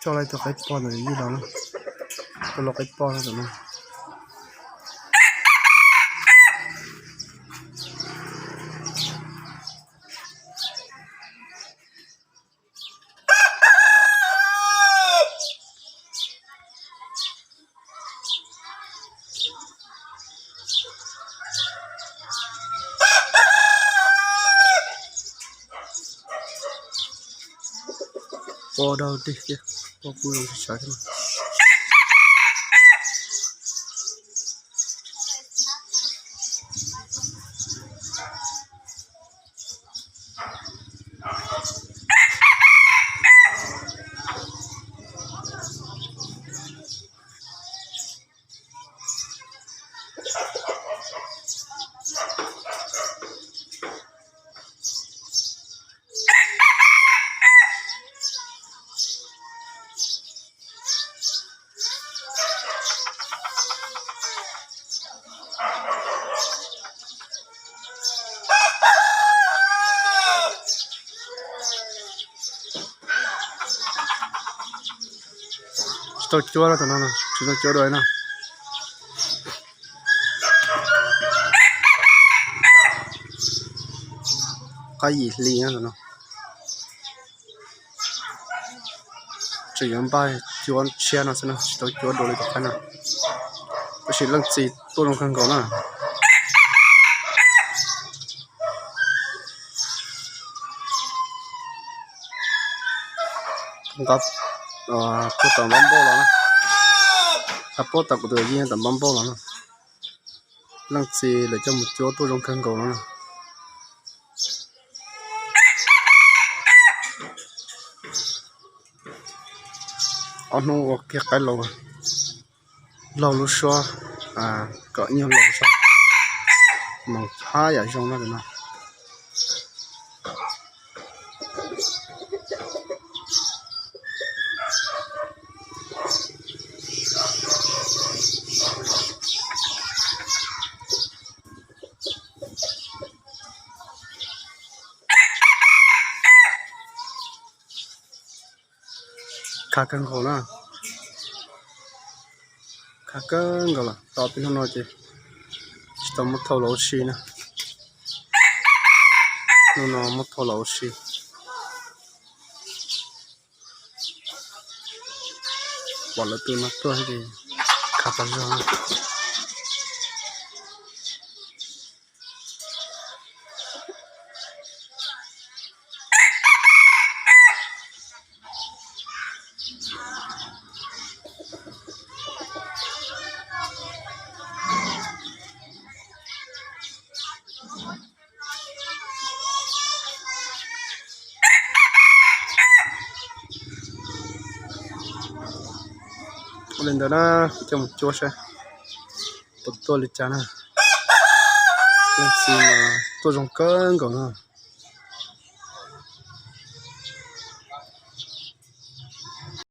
Tso lawv tus qaib poj ntawm yij los na, tus lau qaib poj no ntawm no. Pov dau dig thiab, pov kuj zoo tsis tshav thiab. Tsis tau cuab no, tsis tau cuab dua no. Qaib yim hli no. Tseem yuav npaj cuab tshiab no xwb na, tsis tau cuab dua li tus qaib no. Tab sis leej txiv tuaj zoo kawg nkaus na. Nqa puag tom npab npauj los na, nqa puag tom kuv tus yij tom npab npauj los na. Leej txiv lawv coj mus cuab tuaj zoo kawg nkaus no na. Ob hnub ua kiag qaib laus, laug lub suab, kom ib nyuag laus saib, moog hab yam zoo no no. Khav kawg nkaus na, khav kawg nkaus lawm. Tos tib hnub no ces tsis tau muab thau los ua si na. Hnub no muab thau los ua si. Pom lawv tus no tuaj ces khav tas zog. Ua li ntawd na, coj mus cuab saib puas tuaj li cas na. Leej txiv mas tuaj zoo kawg nkaus na.